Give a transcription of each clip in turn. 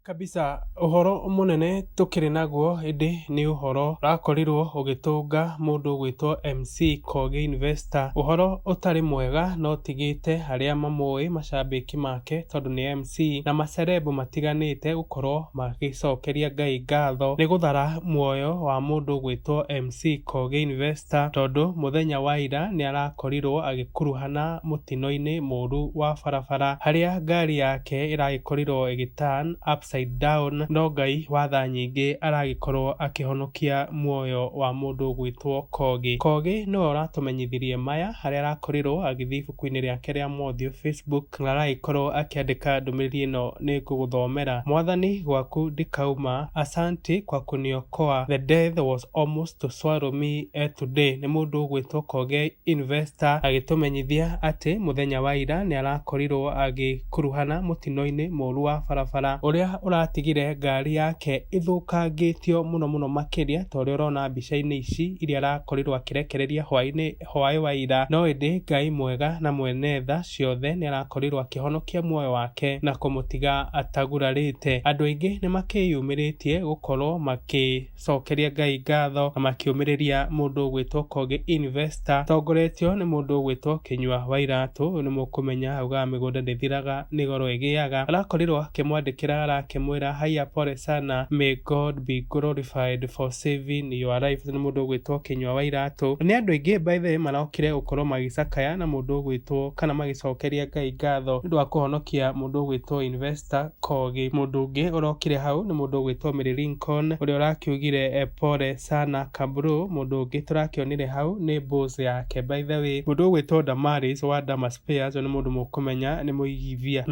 Kabisa ũhoro mũnene tũkĩrĩ naguo ĩndĩ nĩ ũhoro ũrakorirwo ũgĩtũnga mũndũ ũgwĩtwo MC Kogi Investor. Ũhoro ũtarĩ mwega no tigĩte arĩa mamũĩ macambĩki make tondũ nĩ MC na macerebu matiganĩte gũkorwo magĩcokeria Ngai ngatho nĩ gũthara muoyo wa mũndũ ũgwĩtwo MC Kogi Investor tondũ mũthenya wa ira nĩ arakorirwo agĩkuruhana mũtino-inĩ mũru wa barabara harĩa ngari yake ĩragĩkorirwo ĩgĩ turn upside down no Ngai wa tha nyingĩ aragĩkorwo akĩhonokia muoyo wa mũndũ ũgwĩtwo Kogi. Kogi nĩwe ũratũmenyithirie maya harĩa arakorirwo agĩthiĩ ibuku-inĩ rĩake rĩa mothiũ Facebook na aragĩkorwo akĩandĩka ndũmĩrĩri ĩno nĩ ngũgũthomera. Mwathani, gwaku ndikauma, asanti kwa kuniokoa, the death was almost to swallow me today. Nĩ mũndũ ũgwĩtwo Kogi Investor agĩtũmenyithia atĩ mũthenya wa ira nĩ arakorirwo agĩkuruhana mũtino-inĩ mũru wa barabara ũrĩa ũratigire ngari yake ĩthũkangĩtio mũno mũno makĩria ta ũrĩa ũrona mbica-inĩ ici iria arakorirwo akĩrekereria hwaĩ-inĩ hwaĩ wa ira. No ĩndĩ Ngai mwega na mwene tha ciothe nĩ arakorirwo akĩhonokia muoyo wake na kũmũtiga atagurarĩte. Andũ aingĩ nĩ makĩyumĩrĩtie gũkorwo makĩcokeria Ngai ngatho na makĩũmĩrĩria mũndũ ũgwĩtwo Kogi Investor tongoretio nĩ mũndũ ũgwĩtwo Kĩnyua wa Iratũ. Ũyũ nĩ mũkũmenya augaga mĩgũnda ndĩthiraga nĩ goro ĩgĩaga. Arakorirwo akĩmwandĩkĩra arakĩmwĩra, "Haya, pole sana, may God be glorified for saving your life." Nĩ mũndũ ũgwĩtwo Kĩnyua wa Iratũ. Nĩ andũ aingĩ, by the way, marokire gũkorwo magĩcakaya na mũndũ ũgwĩtwo kana magĩcokeria Ngai ngatho nĩ ũndũ wa kũhonokia mũndũ ũgwĩtwo Investor Kogi. Mũndũ ũngĩ ũrokire hau nĩ mũndũ ũgwĩtwo Mary Lincoln ũrĩa ũrakiugire, "Pole sana kabro." Mũndũ ũngĩ tũrakĩonire hau nĩ boss yake, by the way, mũndũ ũgwĩtwo Damaris wa Damas Spares. Nĩ mũndũ mũkũmenya nĩ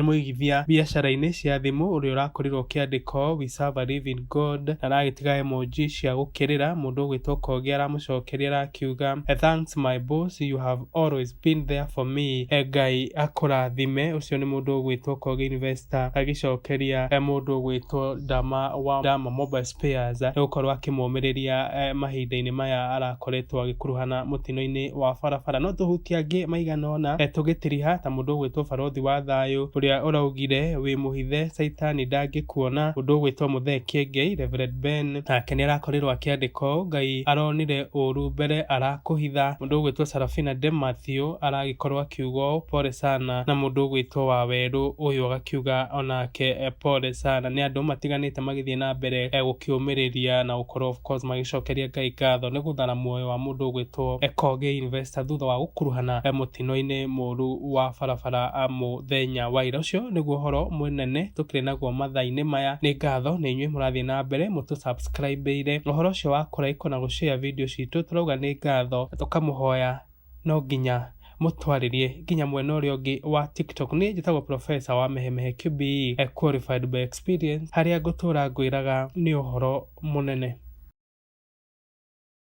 mũigithia biacara-inĩ cia thimũ ũrĩa ũrakorirwo ũkĩandĩka, "We serve a living God," na aragĩtiga emoji cia gũkĩrĩra. Mũndũ ũgwĩtwo Kogi aramũcokeria arakiuga, "Thanks my boss, you have always been there for me, Ngai akũrathime." Ũcio nĩ mũndũ ũgwĩtwo Kogi Investor agĩcokeria mũndũ ũgwĩtwo Dama wa Dama Mobile Spares nĩ gũkorwo akĩmũmĩrĩria mahinda-inĩ maya arakoretwo agĩkuruhana mũtino-inĩ wa barabara. No tũhuti angĩ maigana ũna tũgĩtiriha ta mũndũ ũgwĩtwo Barothi wa Thayũ ũrĩa ũraugire, "Wĩ mũhithe caitani ndangĩkuona." Mũndũ ũgwĩtwo Mũthee Kĩengei, Reverend Ben, nake nĩ arakorirwo akĩandĩka ũũ, "Ngai aronire ũru mbere arakũhitha." Mũndũ ũgwĩtwo Sarafina De Mathew aragĩkorwo akiuga ũũ, "Pole sana." Na mũndũ ũgwĩtwo Wawerũ ũyũ agakiuga onake, "Pole sana." Nĩ andũ matiganĩte magĩthiĩ na mbere gũkĩũmĩrĩria na gũkorwo of course magĩcokeria Ngai ngatho nĩ gũthara muoyo wa mũndũ ũgwĩtwo Kogi Investor thutha wa gũkuruhana mũtino-inĩ mũru wa barabara mũthenya wa ira. Ũcio nĩguo ũhoro mũnene tũkĩrĩ naguo mathaa-inĩ maya. Nĩ ngatho nĩ inyuĩ mũrathiĩ na mbere mũtũ subscribe ũhoro ũcio wa kũraikwo na gũshare video citũ. Tũrauga nĩ ngatho na tũkamũhoya no nginya mũtwarĩrie nginya mwena ũrĩa ũngĩ wa TikTok. Niĩ njĩtagwo Professor wa Mehemehe QBE, qualified by experience, harĩa ngũtũra ngwĩraga nĩ ũhoro mũnene.